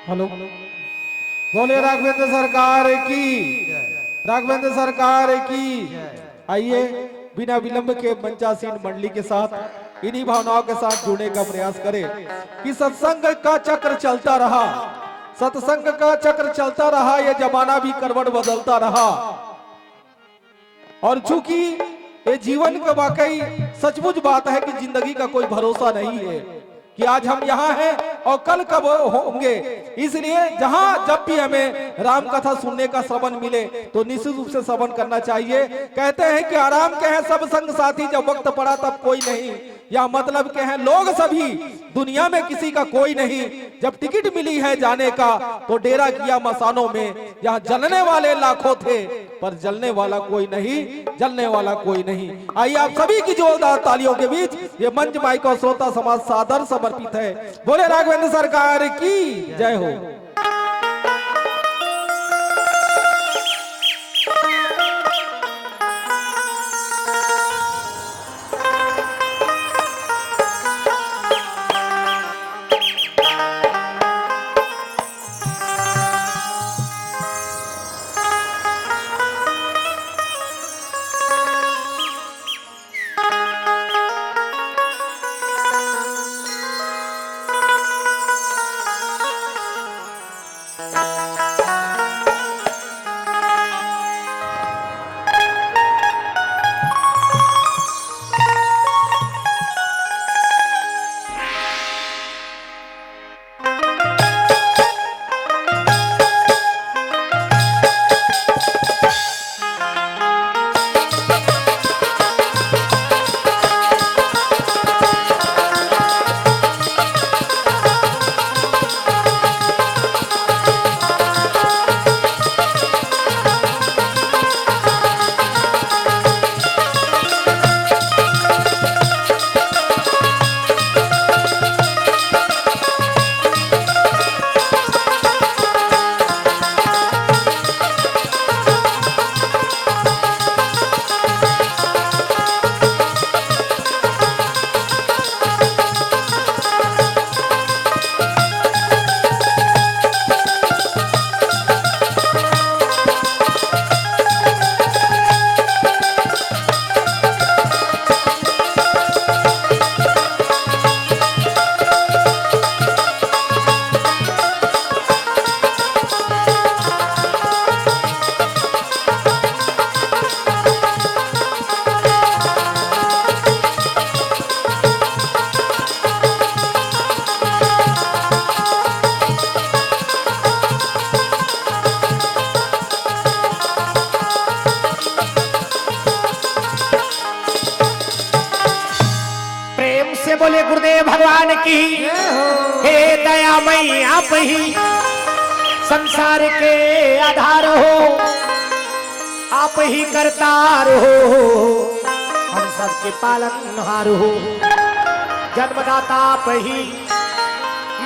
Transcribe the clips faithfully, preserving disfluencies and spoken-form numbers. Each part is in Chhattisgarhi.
हेलो, बोले राघवेंद्र सरकार की, राघवेंद्र सरकार की। आइए, बिना विलंब के मंचासीन मंडली के साथ इन्हीं भावनाओं के साथ जुड़ने का प्रयास करें कि सत्संग का चक्र चलता रहा, सत्संग का चक्र चलता रहा, ये जमाना भी करवट बदलता रहा। और चूंकि ये जीवन का वाकई सचमुच बात है कि जिंदगी का कोई भरोसा नहीं है कि आज हम यहाँ हैं और कल कब होंगे, इसलिए जहाँ जब भी हमें राम कथा सुनने का श्रवण मिले तो निश्चित रूप से श्रवण करना चाहिए। कहते हैं कि आराम के हैं सब संग साथी, जब वक्त पड़ा तब कोई नहीं। या मतलब के हैं लोग सभी, दुनिया में किसी का कोई नहीं। जब टिकट मिली है जाने का तो डेरा किया मसानों में, यहाँ जलने वाले लाखों थे पर जलने वाला कोई नहीं, जलने वाला कोई नहीं। आइए आप सभी की जोरदार तालियों के बीच ये मंच माइक और श्रोता समाज सादर समर्पित है। बोले राघवेंद्र सरकार की जय हो। प्रेम से बोले गुरुदेव भगवान की। हे दयामय आप ही संसार के आधार हो, आप ही करतार हो, हम सबके पालनहार हो। जन्मदाता आप ही,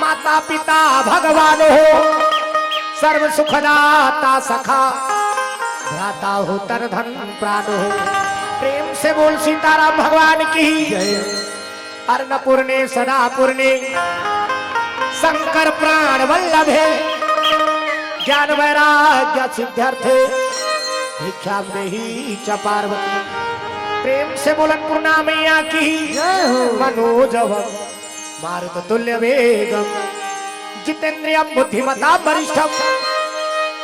माता पिता भगवान हो, सर्व सुखदाता सखा, भ्राता हो तन धन प्राण हो। प्रेम से बोल सीताराम भगवान की। अन्नपूर्णे सदापूर्णे शंकर प्राण वल्लभे, ज्ञान वैराग्य सिद्ध्यर्थे भिक्षाम देहि च पार्वती। प्रेम से बोल अन्नपूर्णा मैया की। मनोजव मारुत तुल्य वेगम जितेंद्रियम बुद्धिमताम वरिष्ठम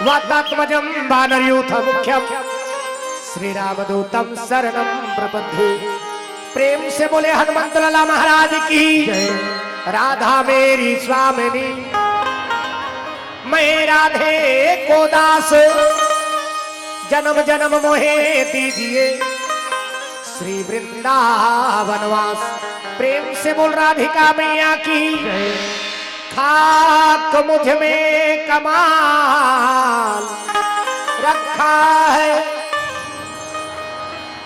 वातात्मजम वानरयूथ मुख्यम श्री रामदूतम शरणम प्रपद्ये। प्रेम से बोले हनुमंत लाला महाराज की। राधा मेरी स्वामिनी, मैं राधे को दास, जन्म जन्म मोहे दीजिए श्री वृंदावन वास। प्रेम से बोल राधिका मैया की। खाक मुझ में कमाल रखा है,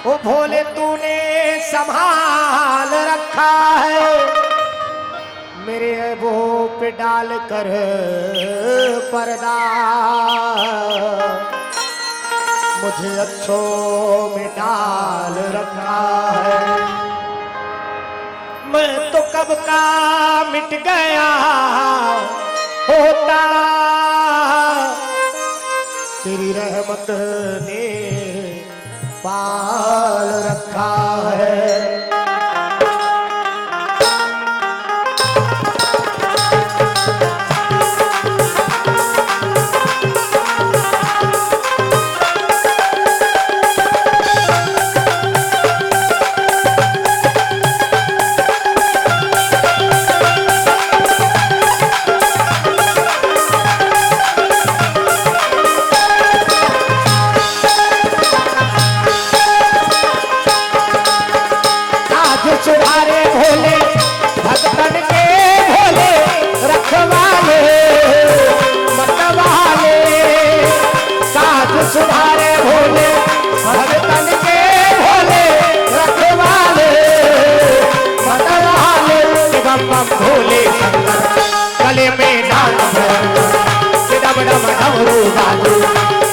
ओ भोले तूने संभाल रखा है। मेरे ऐबों पे डाल कर पर्दा मुझे अच्छों में डाल रखा है। मैं तो कब का मिट गया, होता, तेरी रहमत ने पाल रखा है। आज सुधारे भोले भक्तन के, भोले रखवाले, मतवाले। आज सुधारे भोले भक्तन के, भोले रखवाले, मतवाले। बम बम भोले शंकर, गले में डाल भयंकर, कि डम डम डमरू बाजे,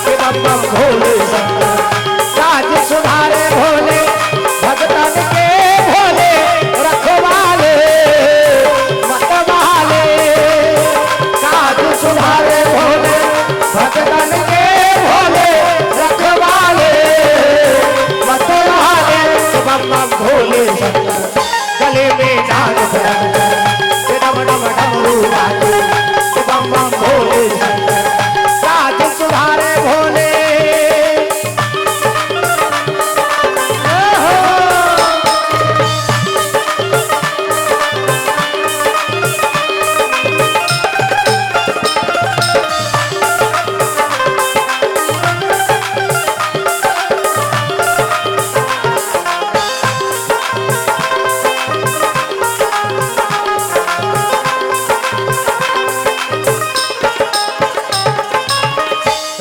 कि बम बम भोले शंकर। आज सुधारे भोले भक्तन के, भोले रखवाले, मतवाले। आज सुधारे भोले भक्तन के, भोले रखवाले, मतवाले। बम बम भोले शंकर, गले में डाल भयंकर, डम डम डमरू बाजे, बम बम भोले शंकर। आज सुधारे भोले। ओहो।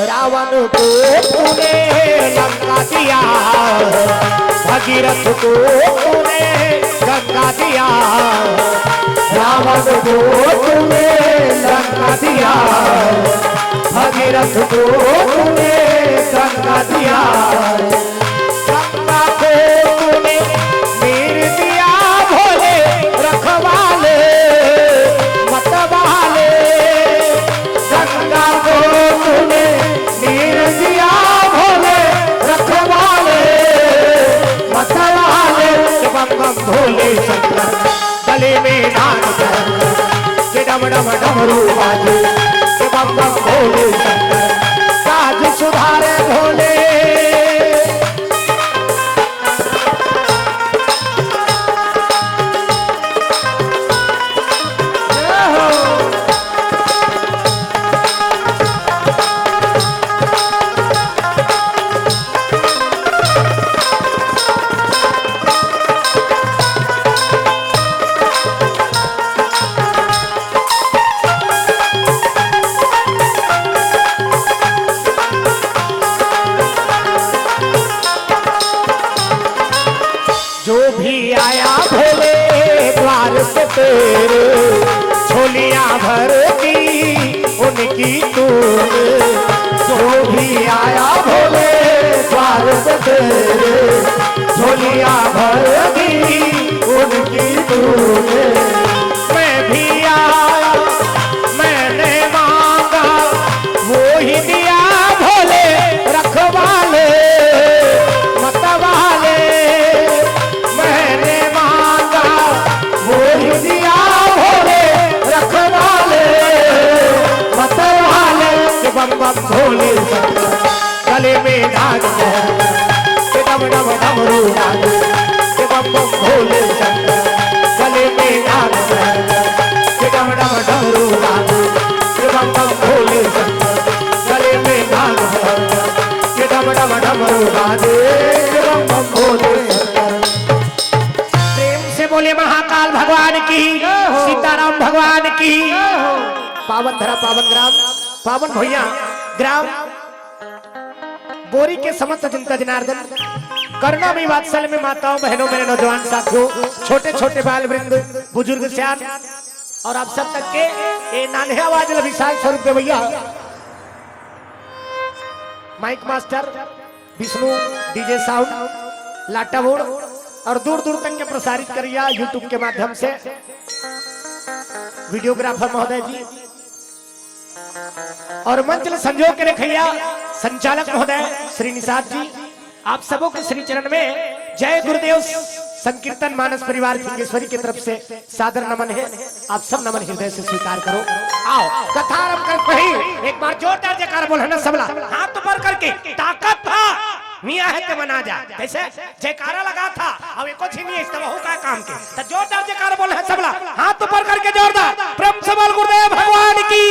रावण को तूने लंका दिया, भगीरथ को तूने गंगा दिया। रावण को तूने लंका दिया, भगीरथ को तूने गंगा दिया। गंगा को तूने नीर दिया भोले रखवाले, मतवाले। गंगा को तूने नीर दिया भोले रखवाले, मतवाले। बम बम भोले शंकर, गले में डाल भयंकर, कि डम डम डमरू बाजे, कि बम बम भोले शंकर। आज सुधारे भोले। जो भी आया भोले द्वार पे तेरे, झोलियां भर दी उनकी तूने। जो भी आया भोले द्वार पे तेरे, झोलियां भर दी उनकी तूने। मैं भी आया, मैंने मांगा, वो ही दिया भोले रखवाले, मतवाले। मैंने मांगा, वो ही दिया भोले रखवाले, मतवाले। कि बम बम भोले शंकर, गले में डाल भयंकर, कि डम डम डमरू बाजे, कि बम बम भोले शंकर, गले में डाल भयंकर, कि डम डम डमरू बाजे, कि बम बम भोले शंकर, गले में डाल भयंकर, कि डम डम डमरू बाजे, कि बम बम भोले शंकर। प्रेम से बोले महाकाल भगवान की, जय हो। सीताराम भगवान की। जय हो। पावन धरा पावन ग्राम, पावन भुइयां ग्राम बोरी के समस्त जनता जनार्दन, करुणा में वात्सल्य में माताओं, बहनों, मेरे नौजवान साथियों, छोटे छोटे बाल वृंद, बुजुर्ग सियान और आप सब तक के ए नान्हे आवाज ल विशाल स्वरूप दे भैया। Mic master Vishnu, DJ sound, लाटा बोर्ड और दूर दूर तक के प्रसारित करिया YouTube के माध्यम से वीडियोग्राफर महोदय जी। और मंच ल संजो के रखइया संचालक महोदय श्री निषाद जी, आप सबो के श्री चरण में जय गुरुदेव। संकीर्तन मानस परिवार फिंगेश्वरी के तरफ से सादर नमन हे, आप सब नमन हृदय से स्वीकार करो। आओ, कथा आरंभ कर पही एक बार जोरदार जयकार बोल हे ना सबला, हाथ ऊपर करके, ताकत भा मिया हे ते मना जा। कैसे जयकारा लगा था, अब एको झिनी है, तब का काम के। तो जोरदार जयकार बोल हे सबला, हाथ ऊपर करके जोरदार, प्रेम से बोल गुरुदेव भगवान की,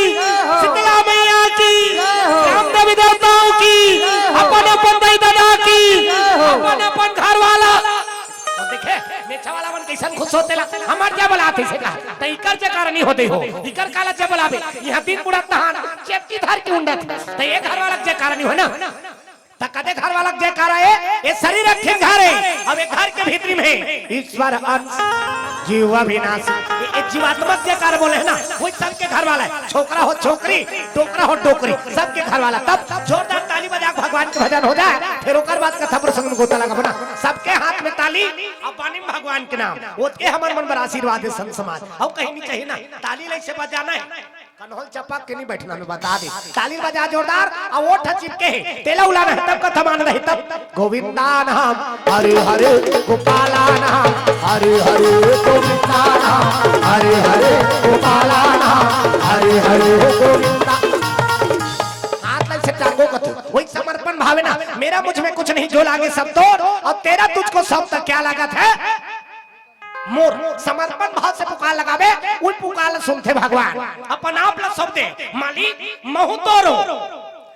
शीतला मैया की, राम देवी देवताओं की, अपन अपन दाई दादा की, अपन अपन घर वाला। तो देखे, मेछा वाला मन कैसन खुश होते ला, हमार जय बलात हे से कहा, तो इकर जयकार नहीं होते हो, इकर काला जय बलाबे, यहाँ दिन बुढ़ा तहान, चेपटी धर के उंडत, तो ये घर वाला जयकार नहीं हो ना। त कदे घर वाला के जयकारा हे, ये शरीर एक ठिन घर हे, अब ये घर के भीतरी में ईश्वर अंश, जीव अविनाशी, ये, ये जीवात्मा के जयकारा बोले हे ना, वही सबके घर वाला हे। छोकरा हो छोकरी, डोकरा हो डोकरी, सबके घर वाला। तब जोरदार ताली बजा के भगवान के भजन हो जाए, फिर ओकर बाद कथा प्रसंग में गोता लगाबो ना। सबके हाथ में ताली, अब बानी में भगवान के नाम, ओतके हमर मन बर आशीर्वाद हे संत समाज। अउ कहीं नहीं चाहिए ना, ताली ले से बजाना हे। कन्होल चपक के नहीं बैठना, मैं बता दे। ताली बजा जोरदार, आ ओठ चिपके हे, तेला उलाना हे, तब कथा मान रही, तब। गोविंदा नाम, हरे हरे, गोपाला नाम, हरे हरे, गोविंदा नाम, हरे हरे, गोपाला नाम, हरे हरे, गोविंदा। हाथ लग से टांगो कथू, वही समर्पण भावना, मेरा मुझ में कुछ नहीं, जो लागे सब तोर, और तेरा तुझको सौंप, त क्या लागत हे? मोर समर्पण भाव से पुकार लगाबे, उही पुकार ल सुनथे भगवान। अपन आप ल सौंप दे, मालिक महूं तोरो।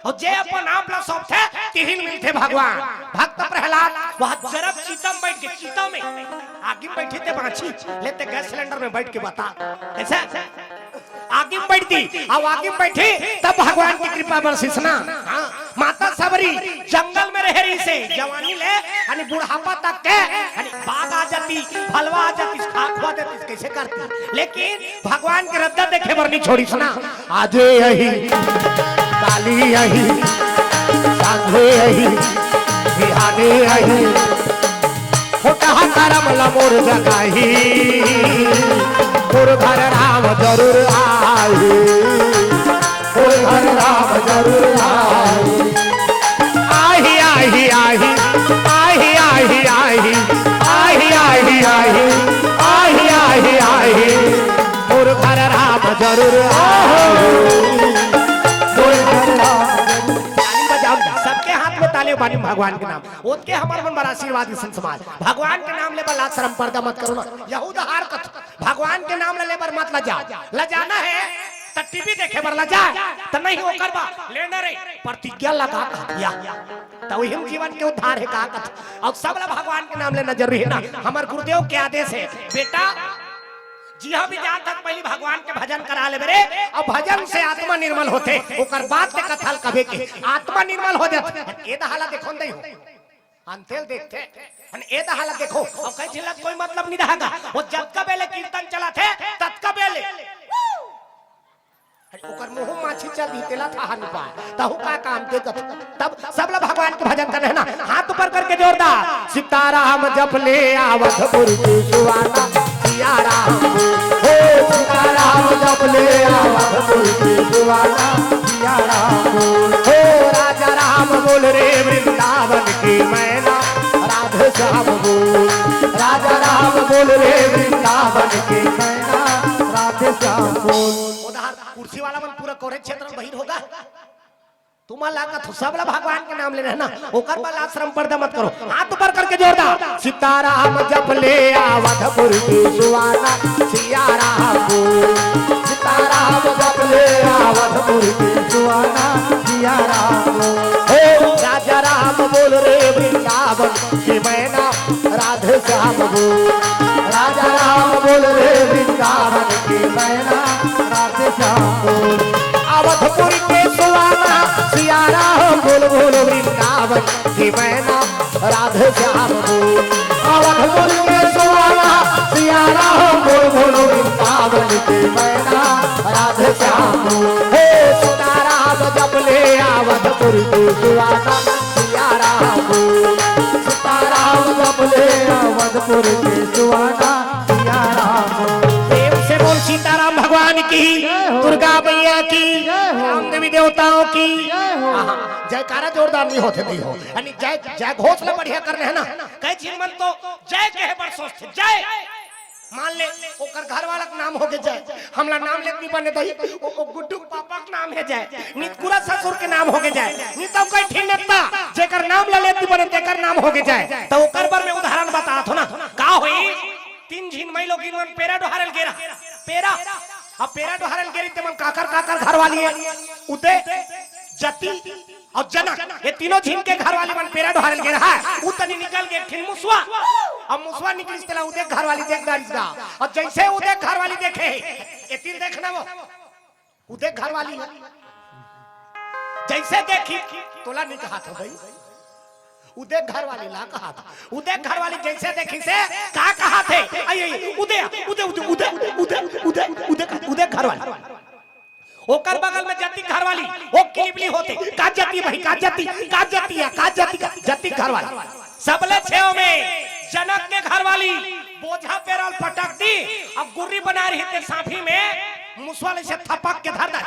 अउ जे अपन आप ल सौंपथे, तिही ल मिलथे भगवान। भक्त प्रहलाद वह जरब चिता म बैठ के, चिता में आगी में बैठी ते बांची, लेते गैस सिलेंडर में बैठ के बता। कैसे? आगी में बैठती, अब आगी में बैठी, तब भगवान की कृपा बरसिस ना। हाँ, माता सबरी जंगल में रहे रहिसे, जवानी ले, यानी बुढ़ापा तक के, यानी बाघ आ जाती, भलवा आ जाती, खा खुआ देती, कैसे करती? लेकिन भगवान के रद्दा देखे बर नहीं छोड़िस ना। आजे अही, काली अही, सांझे अही, बिहाने अही, होटहा करम ल मोर जगाही, मोर घर राम जरूर आही, मोर घर राम जरूर आही। आही, आही, आही, आही, आही, आही, आही, आही, आही, आही, आही, आही, आही, मोर घर राम जरूर आही, मोर घर राम जरूर। ताली बजाओ, सबके हाथ में ताली, बानी भगवान के नाम। ओतके हमर मन बर आशीर्वाद, संत समाज। भगवान के नाम ले बर लाज शरम पर्दा मत करो ना। यहू उधार कथ, भगवान के नाम ले बर मत लजा। लजाना हे त टीवी देखे बर लजा, त नहीं ओकर बा लेना रे, प्रतिज्ञा लगा कह दिया। त वही में जीवन के उद्धार हे का कथ। अउ सब ला भगवान के नाम लेना जरूरी हे ना। हमर गुरुदेव के आदेश हे, बेटा, जिहां भी जात हस, पहली भगवान के भजन करा लेबे रे, अउ भजन से आत्मा निर्मल होथे, ओकर बाद ते कथा ल कबे के आत्मा निर्मल हो जाथे। ए दहा ला देखो न दई हो, अंतेल देखथे, अन ए दहा ला देखो, अउ कहीं झिलक कोई मतलब नहीं रहेगा। वो जतका बेले कीर्तन चलाथे, ततका बेले ओकर मुंह माछी चल दी, तेला थाहा नहीं पाए। तहु का काम के कथ। तब सब ला भगवान के भजन करना हे ना। हाथ ऊपर करके जोरदार। सीताराम जप ले अवधपुर के सुहाना, सिया राम बोल। हो सीताराम जप ले अवधपुर के सुहाना, सिया राम बोल। हो राजा राम बोल रे वृंदावन की मैना, राधे श्याम बोल। राजा राम बोल रे वृंदावन की मैना, राधे श्याम बोल। उधार कुर्सी वाला मन पूरा कोरे क्षेत्र में बहिर होगा। तुमन ला कथो सब ला भगवान के नाम लेना हे ना, ओकर बर लाज शरम पर्दा मत करो। हाथ ऊपर करके जोरदार। सीताराम जप ले अवधपुर के सुहाना, सिया राम बोल। सीताराम जप ले अवधपुर के सुहाना, सिया राम बोल। हो राजा राम बोल रे वृंदावन की मैना, राधे श्याम बोल। राजा राम बोल रे वृंदावन की मैना, राधे श्याम बोल। अवधपुर के सुहाना, सिया राम बोल, बोल वृंदावन की मैना, राधे श्याम बोल। अवधपुर के सुहाना, सिया राम बोल, बोल वृंदावन की मैना, राधे श्याम बोल। हे सीताराम जप ले अवधपुर के सुहाना, सिया राम बोल। सीताराम जप ले अवधपुर के सुहाना, सिया राम बोल। प्रेम से बोल सीताराम भगवान की, जय हो। दुर्गा मैया की, जय हो। राम देवी देवता देवताओं की। जय हो। हाँ, जयकारा जोरदार नहीं होथे दई हो। यानी जय, जय घोष ला बढ़िया करना है ना। कई झिन मन तो जय कहे बर सोचथे, जय। मान ले, ओकर घर वाला के नाम होगे जय, हमला नाम लेत नहीं बने दई, ओ, ओ गुड्डू के पापा के नाम हे जय, नितकुरा ससुर के नाम होगे जय, नितौ कई ठिन नेता, जेकर नाम ला लेत नहीं बने, तेकर नाम होगे जय। त ओकर बर मैं उदाहरण बतात हों ना, का होई? तीन झिन मई लोगिन मन पेरा डोहारे ल गे रहा। पेरा, अब पेरा डोहारे ल गे रही ते मन काकर काकर घर वाली हे? उदय, जती अउ जनक, ये तीनों झिन के घर वाली मन पेरा डोहारे ल गे रहा। उ तनी निकल गे एक ठिन मुसवा। अब मुसवा निकलिस तेला उदय घर वाली देख डारिस गा। अउ जइसे उदय घर वाली देखे, ये तीन देखना वो उदय घर वाली हे। जइसे देखी, तोला नहीं कहाथे भाई, उदय घर वाली ला कहाथे। उदय घर वाली जइसे देखिस, का कहाथे? आई, आई, उदय, उदय, उदय घर वाली। ओकर बगल में जती घर वाली, ओ किलिबली होथे, का जती भाई, का जती, का जती हे, का जती, का जती घर वाली। सबले छेव में जनक के घर वाली बोझा पेरा ल पटक दी, अब गुर्री बना रही ते साफी में मुसवा ले से थपक के धर दी।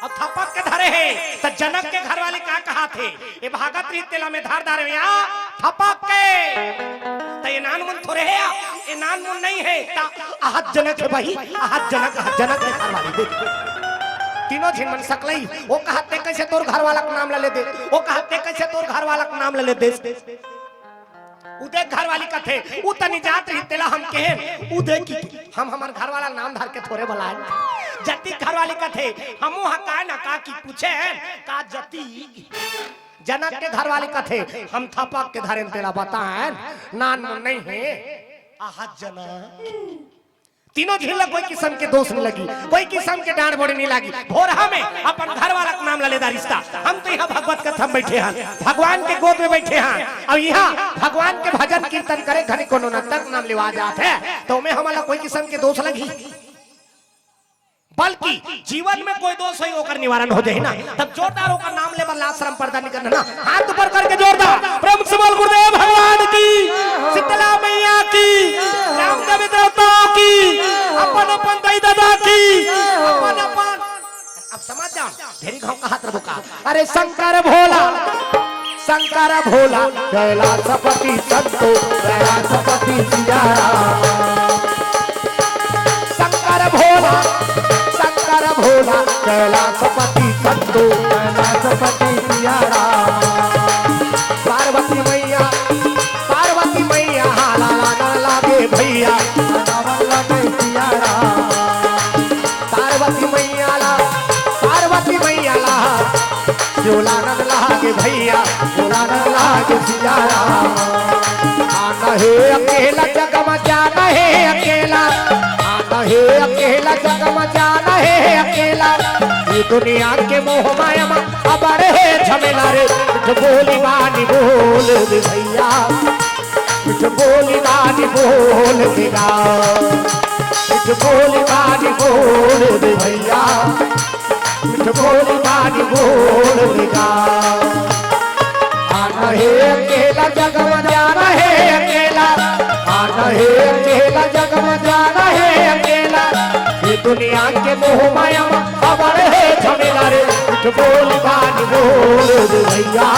अब थपक के धरे हे, त जनक के घर वाली का कहाथे? ए भागत रही तेला में धर डारे या थपक के। त ए नानमुन थोरे हे या, ए नानमुन नहीं हे। त अहत जनक हे भाई, अहत जनक, अहत जनक हे घर वाली देख। तीनों झिन मन सकलई, ओ कहाथे कइसे तोर घर वाला के नाम ला ले दे, ओ कहाथे कइसे तोर घर वाला के नाम ला ले दे। उदय घर वाली कथे, उ तनी जात रही तेला हम कहेन, उदय की हम हमर घर वाला नाम धर के थोरे बलाएन। जती घर वाली कथे, हमू हा का ना का की पूछेन, का जती? जनक के घर वाली कथे, हम थपक के धरेन तेला बताएन, नानमुन नहीं हे, अहत जनक। तीनों झिन ला कोई किसम के दोष नहीं लगी, कोई किसम के डांट बोड़ी नहीं लगी। भोरहा में अपन घर वाला के नाम ला ले डारिस ता। हम तो इहाँ भगवत कथा में बइठे हन, भगवान के गोद में बइठे हन, अउ इहाँ भगवान के भजन कीर्तन करे घनी कोनो नंतर के नाम लेवा जात हे, त ओमे हमन ला कोई किसम के दोष लगही? बल्कि जीवन में कोई दोष होही, ओकर निवारण हो जाही ना, तब जोरदार ओकर नाम ले बर लाज शरम पर्दा नहीं करना ना। हाथ ऊपर करके जोरदार प्रेम से बोल गुरुदेव भगवान की, शीतला मैया की, रामदेव देवता की, अपन अपन दाई ददा की, अपन अपन। अब समझ जाओ, ढेरी घाव कहात रहो का। अरे शंकर भोला, शंकर भोला, कैलाशपति संतो, कैलाशपति सिया राम। शंकर भोला, शंकर भोला, कैलाशपति संतो, कैलाशपति सिया राम। पार्वती मैया, पार्वती मैया, हाला लागे भैया, लागे सिया राम। पार्वती मैया ला, पार्वती मैया ला, झूलानंद लागे भैया, झूलानंद लागे सिया राम। आना हे अकेला जग में जाना हे अकेला, आना हे अकेला जग में जाना हे अकेला। ये दुनिया के मोह माया में अबड़ हे झमेला रे, झूठ बोली बानी बोल दे भैया। झूठ बोली बानी बोल दे ना, झूठ बोली बानी बोल दे भैया, झूठ बोली बानी बोल दे ना। आना हे अकेला जग में जाना हे अकेला, आना हे अकेला जग में जाना हे अकेला। ये दुनिया के मोह माया में अबड़ हे झमेला रे, झूठ बोली बानी बोल दे भैया।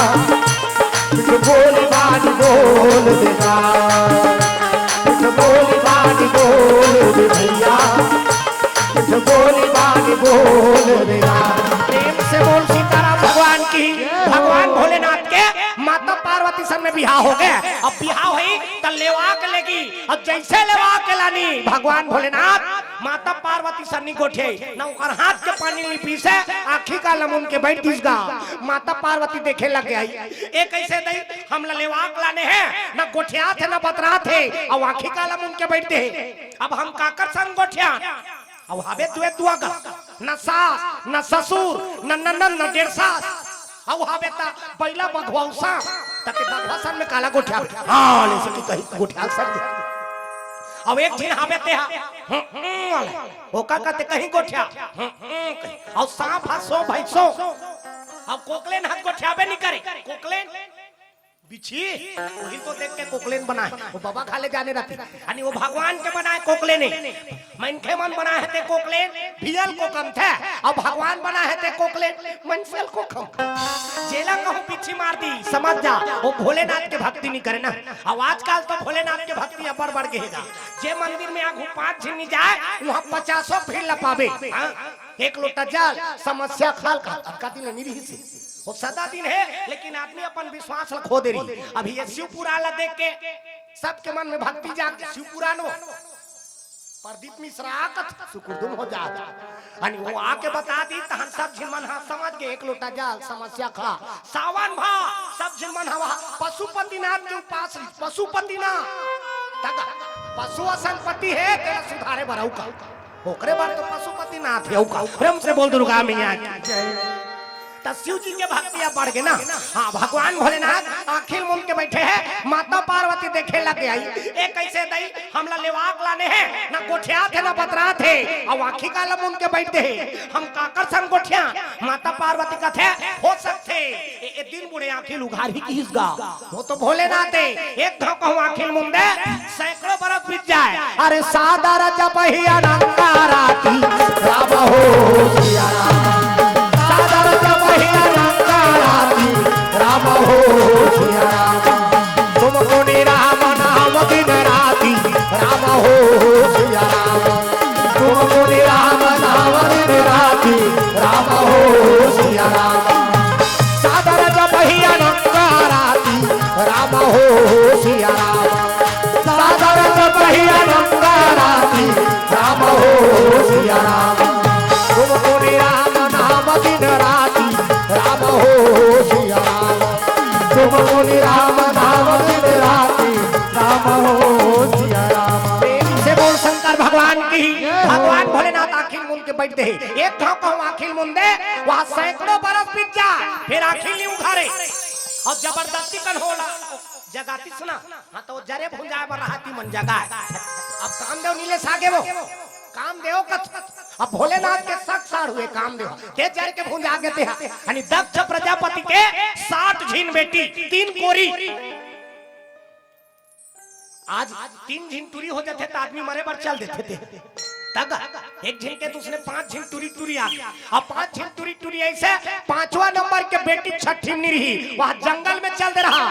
झूठ बोली बानी बोल दे ना, झूठ बोली बानी बोल दे भैया, झूठ बोली बानी बोल दे ना। प्रेम से बोल सीताराम भगवान की। भगवान भोलेनाथ के माता पार्वती संग में बिहाव हो गे। अब बिहाव होही त लेवा के लेगी, अब जइसे लेवा के लानी भगवान भोलेनाथ, माता पार्वती संग नी गोठियाई, ना ओकर हाथ के पानी नी पीसे, आँखी काला मुन के बइठ दिस गा। माता पार्वती देखे लग गई, ए कइसे दई, हमला लेवा के लाने हे, ना गोठियात हे, ना बतरात हे, अउ आँखी काला मुन के बइठ दे हे। अब हम काकर संग गोठियान? अउ हबे दुए दुआ गा, ना सास, ना ससुर, ना ननद, ना डेढ़ सास। अउ हबे त बइला बघवा अउ सांप, त ते बघवा संग में काला गोठियाबे? हाँ, ले सकी कहीं गोठिया सकथे। अउ एक झिन हबे ते हा, हम्म, हम्म, वाला। ओका कथे कहीं गोठिया, हम्म, हम्म, कहीं। अउ सांप हा सो भाई सो। अब कोकलेन हा गोठियाबे नहीं करे। कोकलेन बिच्छी, वही तो देख के कोकलेन बनाए। वो बाबा खा ले जाने रहती। अनी वो भगवान के बनाए कोकलेन हे। मनखे मन बनाए हे ते कोकलेन, भियल कोकम थे। अउ भगवान बनाए हे ते कोकलेन, मनसेल कोकम। जेला कहूँ बिच्छी मार दी, समझ जा, वो भोलेनाथ के भक्ति नहीं करे ना। अउ आजकल तो भोलेनाथ के भक्ति अब्बड़ बढ़ गे हे गा। जे मंदिर में आगू पाँच झिन नहीं जाए, वहाँ पचासों भीड़ ल पाबे। हाँ? एक लोटा जल, समस्या खाल का, अतका दिन नहीं रही से। वो सदा दिन हे, लेकिन आदमी अपन विश्वास ल खो दे रही। अभी ये शिव पुराण ल देख के सबके मन में भक्ति जाग, शिव पुराण वो प्रदीप मिश्रा आकत सुकुरदुम हो जात। अनी वो आके बता दी, तहन सब झिन मन हा समझ गे, एक लोटा जल, समस्या खा, सावन भा, सब झिन मन हा वहाँ पशुपतिनाथ के उपास रही, पशुपतिनाथ। तक पशु असन पति हे, तेला सुधारे बर अउ का। ओकरे बर तो पशुपतिनाथ हे, अउ का। प्रेम से बोल दुर्गा मैया की। त शिव जी के भक्ति अब बढ़ गे ना। हाँ, भगवान भोलेनाथ आँखी ल मूंद के बैठे हे, माता पार्वती देखे लग गई। ए कैसे दई, हमला लेवाक लाने हे, ना गोठियात हे, ना बतरात हे, अउ आँखी काला मूंद के बैठ दे हे, हम काकर संग गोठिया? माता पार्वती कथे, हो सकथे, ए, ए दिन बुढ़े आँखी ल उघारही किहिस गा। वो तो भोलेनाथ हे, एक घाव कहूँ आँखी ल मूंद दे, सैकड़ों बरस बीत जाए। अरे सादर जपहि अनंता राती, राम हो सिया राम। सादर जपहि अनंता राती, राम हो सिया राम। तुम मुनि राम नाम दिन राती, राम हो सिया राम। तुम मुनि राम नाम दिन राती, राम हो सिया राम। सादर जपहि अनंता राती, राम हो सिया राम। सादर जपहि अनंता राती, राम हो सिया राम। तुम मुनि राम नाम दिन राती, राम हो सिया राम। तुम मुनि राम नाम दिन राती, राम हो सिया राम। प्रेम से बोल शंकर भगवान की। जय हो। भगवान भोलेनाथ आँखी ल मूंद के बैठ दे हे। एक घाव कहूँ आँखी ल मूंद दे, वहाँ सैकड़ों बरस बीत जाए, फिर आँखी ल नहीं उघारे। अउ जबरदस्ती कन होला, जगातिस ना, हाँ, तो जरे भुंजाए बर रहती मन जगाए। अब कामदेव नीलेश आगे वो, कामदेव कथ, अब भोलेनाथ के सक साढ़ू हे कामदेव, ते जर के भुंजा गे ते हा। यानी दक्ष प्रजापति के साठ झिन बेटी, तीन कोरी। आज तीन झिन टूरी हो जाथे त आदमी मरे बर चल देथे ते। तग एक झिन के त उसने पांच झिन टूरी टूरी आ गे। अब पांच झिन टूरी टूरी अइसे, पांचवा नंबर के बेटी छठी में नहीं रही, वह जंगल में चल दे रहा।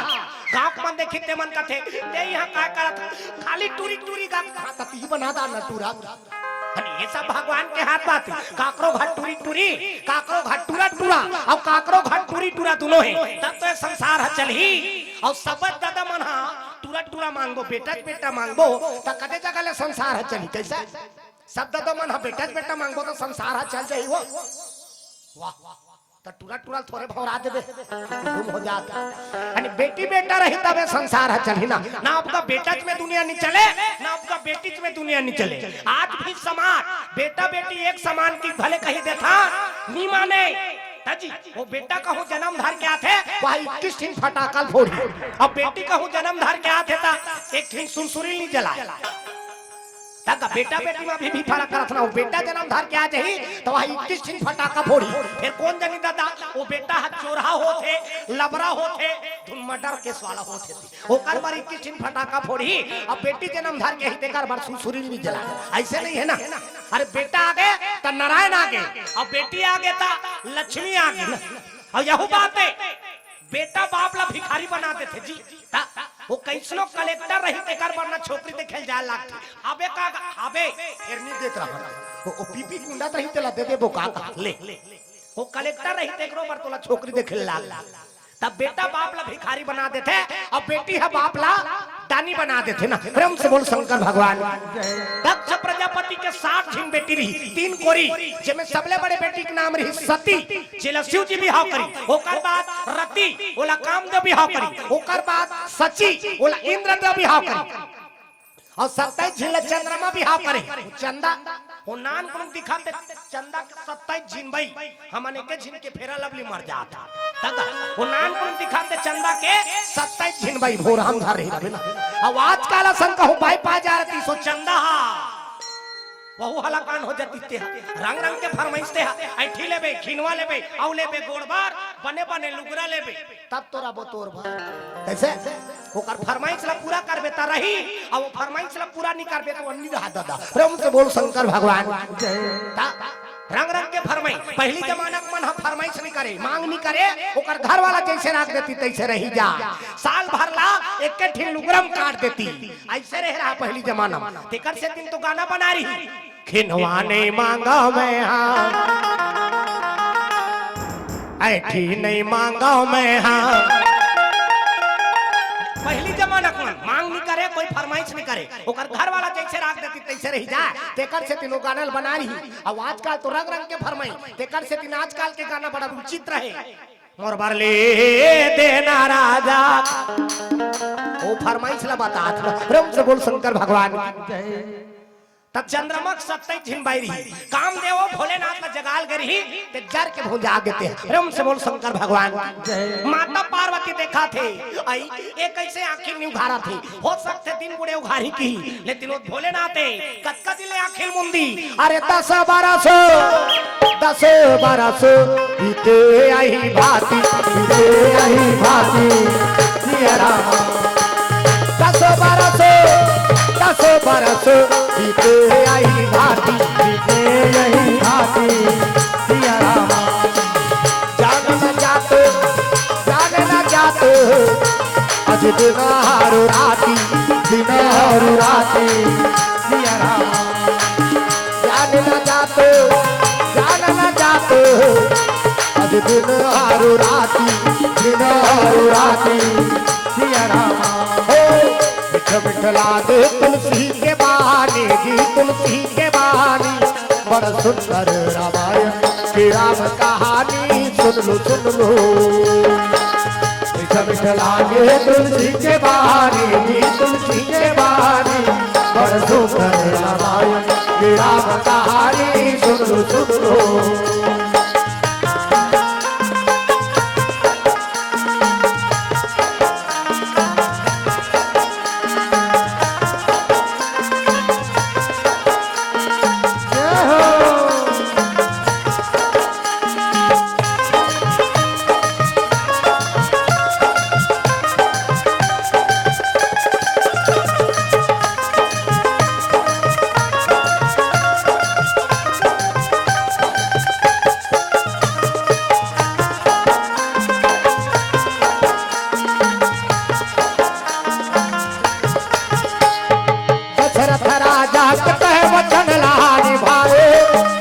गांव के मन देखी ते मन कथे, "ते यहाँ का करत? खाली टूरी टूरी गा।" हाँ, त तिही बना दा न टूरा। अरे ये सब भगवान के हाथ बात। काकरो घर टूरी टूरी, काकरो घर टूरा टूरा, अउ काकरो घर टूरी टूरा दुनों हे, तब तो ये संसार ह चलही। अउ सब ददा मन हा टूरा टूरा मांगबो, बेटा बेटा मांगबो, त कते जगह ले संसार ह चलही? कैसे? सब ददा मन हा बेटा बेटा मांगबो त संसार ह चल जाही वो। वाह, त टूरा टूरा ल थोरे भौरा देबे, गुम हो जात। अने बेटी बेटा रही तबे संसार ह चलही ना। ना आपका बेटा में दुनिया नहीं चले, ना आपका बेटी में दुनिया नहीं चले। आज भी समाज बेटा बेटी एक समान की भले कही देथा, नहीं माने। ताजी, वो बेटा कहूँ जन्म धर के आथे, वह इक्कीस ठिन फटाका ल फोड़ही। अब बेटी कहूँ जन्म धर के आथे, त एक ठिन सुरसुरी नहीं जलाए। तक बेटा बेटी में अभी भी फरक करत ना हो। बेटा जन्म धर के आ जाही, त वह इक्कीस ठिन फटाका फोड़ही। फिर कोन जनी दादा, वो बेटा ह चोरहा होथे, लबरा होथे, धुन मर्डर केस वाला होथे। ओकर बर इक्कीस ठिन फटाका फोड़ही, अब बेटी जन्म धर के ही तेकर बर सुरसुरी नहीं जला। ऐसे नहीं है ना? अरे बेटा आगे त नारायण आगे, अब बेटी आगे त लक्ष्मी आगे। अउ यहू बात हे, बेटा बाप ला भिखारी बना देथे जी। त वो कइसनो कलेक्टर रही, तेकर बर ना छोकरी देखे ल जाए लागथे। अबे का, अबे, फेर नहीं देत रहा। वो, वो पीपी कुंडत रही, तेला दे देबो का, का? ले। वो कलेक्टर रही, तेकरो बर तोला छोकरी देखे ल लाग। तब बेटा बाप ला भिखारी बना देथे, अउ बेटी ह बाप ला दानी बना देथे ना। प्रेम से बोल शंकर भगवान। दक्ष प्रजापति के साठ झिन बेटी रही, तीन कोरी, जेमे सबले बड़े बेटी के नाम रही सती, जेला शिव जी बिहाव करी। ओकर बाद रति, ओला कामदेव बिहाव करी। ओकर बाद सची, ओला इंद्रदेव बिहाव करी। अउ सत्ताईस झिन ला चंद्रमा बिहाव करे। चंदा, वो नान कोनो दिखाते चंदा के सत्ताईस झिन बई, हमन एके झिन के फेरा लवली मर जात। तब वो नान कोनो दिखाते चंदा के सत्ताईस झिन बई, भोर हम धर रही रबे ना। अब आजकल असन कहूँ बाई पा जा रहती सो चंदा हा। वहू हलाकान हो जाती ते ह। रंग रंग के फरमाइश ते ह, ऐठी लेबे, खिनवा लेबे, अउ लेबे गोड़ बर, बने बने लुगरा लेबे, तब तोरा बतोर भर। कइसे? ओकर फरमाइश ला पूरा करबे त रही, अउ वो फरमाइश ला पूरा नइ करबे त वो नइ रहा दादा। प्रेम से बोल शंकर भगवान। ता रंग रंग के फरमाइश। पहिली जमाना के मन ह फरमाइश नइ करे, मांग नइ करे, ओकर घर वाला जइसे राख देती तइसे रही जा। साल भर ला एके ठिन लुगरा म काट देती। अइसे रहे रहा पहिली जमाना म। तेकर सेतिन तो गाना बना रही। खिनवा नइ मांगव मैं हा, ऐठी नइ मांगव मैं हा। पहिली जमाना के मन मांग नइ करे, कोई फरमाइश नइ करे, ओकर घर वाला जइसे राख देती तइसे रही जा। तेकर सेतिन वो गाना ल बना रही। अउ आजकल तो रंग रंग के फरमाइश, तेकर सेतिन आजकल के गाना बड़ा रुचित रहे। मोर बर ले देना राजा, वो फरमाइश ला बतात। प्रेम से बोल शंकर भगवान की। त चंद्रमा के सत्ताईस झिन बाई रही, कामदेव भोलेनाथ ला जगाल गे रही, ते जर के भुंजा गे ते। प्रेम से बोल शंकर भगवान की। माता पार्वती देखथे, अई, ए कइसे आँखी नइ उघारत हे? हो सकथे दिन बुड़े उघारही किही, लेकिन वो भोलेनाथ हे, कतका दिन ले आँखी ल मुंदी? अरे दस बरस, दस बरस बीते अही भांति, बीते अही भांति, सिया राम। दस बरस, दस बरस बीते अही भांति, बीते अही भांति, सिया राम। जान न जात, जान न जात, अज दिन हारु राती, दिन हारु राती, सिया राम। जान न जात, जान न जात, अज दिन हारु राती, दिन हारु राती, सिया राम। हो, मिठ मिठ लागे तुलसी के बानी जी, तुलसी के बानी, बड़ सुंदर रामायण के राम कहानी, सुन लो, सुन लो। मिठ मिठ लागे तुलसी के बानी जी, तुलसी के बानी, बड़ सुंदर रामायण के राम कहानी, सुन लो, सुन लो। दशरथ राजा के तह वचन ला निभाए,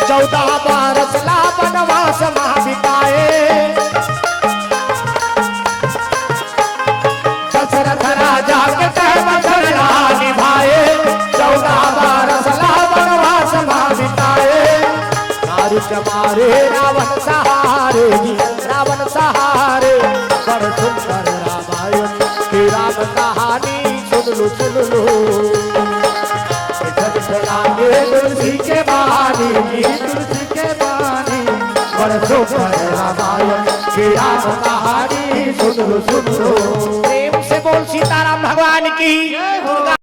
चौदह बरस ला वनवास महा बिताए। दशरथ राजा के तह वचन ला निभाए, चौदह बरस ला वनवास महा बिताए। दारू के मारे रावण सहारे जी, रावण सहारे। बड़ सुंदर रामायण के राम कहानी, सुन लो, सुन लो। झट झट लागे तुलसी के बानी, तुलसी के बानी। बड़ सुंदर रामायण के राम कहानी, सुन लो, सुन लो। प्रेम से बोल सीताराम भगवान की। जय हो।